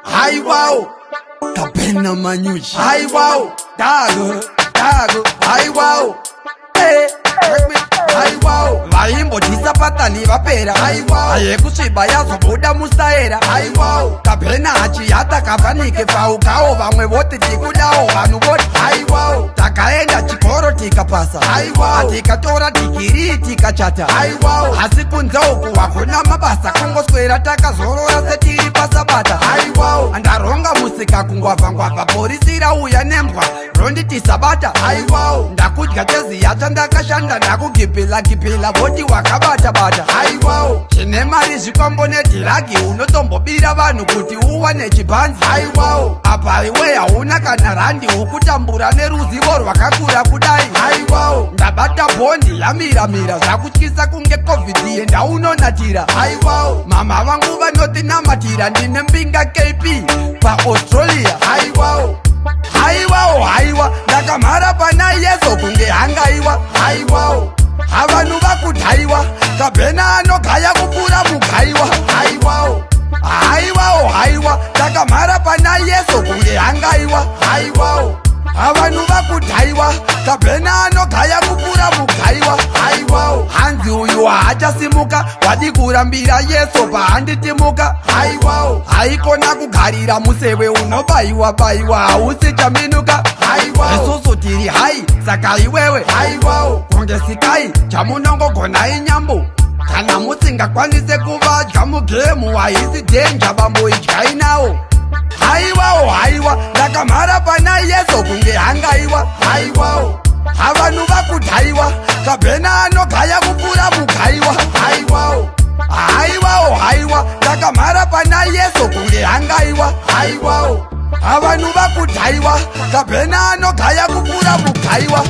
Haiwawo, kapena manyuchi. Haiwawo, dago dago. Haiwawo, eh, haiwawo. Vaimbotisa patani vapera. Haiwawo, ayekusviba yazobuda musaera. Haiwawo, kapena achiyata kafanike faukawo. Vamwe voti tikudawo, vanhu voti haiwawo. Takaenda chikoro tikapasa. Haiwawo, tikatora dhigiri tikachata. Haiwawo, asi kunze uku hakuna mabasa, kungoswera takazorora setiri pasabata. Haiwawo, ndaronga musika kungwavhangwavha, porisi rauya nembwa ronditi sabata. Haiwawo, ndakudya cheziya chandakashanda, ndakugibhila gibhila, voti wakabata-bata. Haiwawo, chine mari zvikwambo nedhiragi, unotombobira vanhu kuti uwane chibhanzi. Haiwawo, apa iwe hauna kana randi, ukutambura neruzivo rwakakura kudai. Haiwawo, ndabata bhondi yamiramira, zvakutyisa kunge COVID, yendaunonatira. Haiwawo, mama vangu vanotinamatira, ndine mbinga KP paAustralia. Haiwawo, haiwawo, haiwa, ndakamhara pana Yeso kunge hangaiwa. Haiwawo, havanhu vakudhaiwa, kabhena anogaya kupfuura mugaiwa. Haiwawo, haiwawo, haiwa, ndakamhara pana Yeso kunge hangaiwa. Haiwawo, havanhu vakudhaiwa, kabhena anogaya kupfuura mugaiwa. Haiwawo, hanzi uyu haachasimuka, wadi kurambira Yeso pahanditimuka. Haiwawo, haikona kugarira musewe unobayiwa bayiwa, hausi chaminuka. Haiwawo, isusu tiri high, saka iwewe haiwawo kunge sikai chamunongogona inyambo. Kana musingakwanise kuvadya mugemu, haisi danger, bambo, idyai nawo. Haiwawo, haiwa, ndakamhara pana Yeso kunge hangaiwa. Haiwawo, havanhu vakudhaiwa, kabhena anogaya kupfuura mugaiwa. Haiwawo, haiwawo, haiwa, ndakamhara pana Yeso kunge hangaiwa. Haiwawo, havanhu vakudhaiwa, kabhena anogaya kupfuura mugaiwa.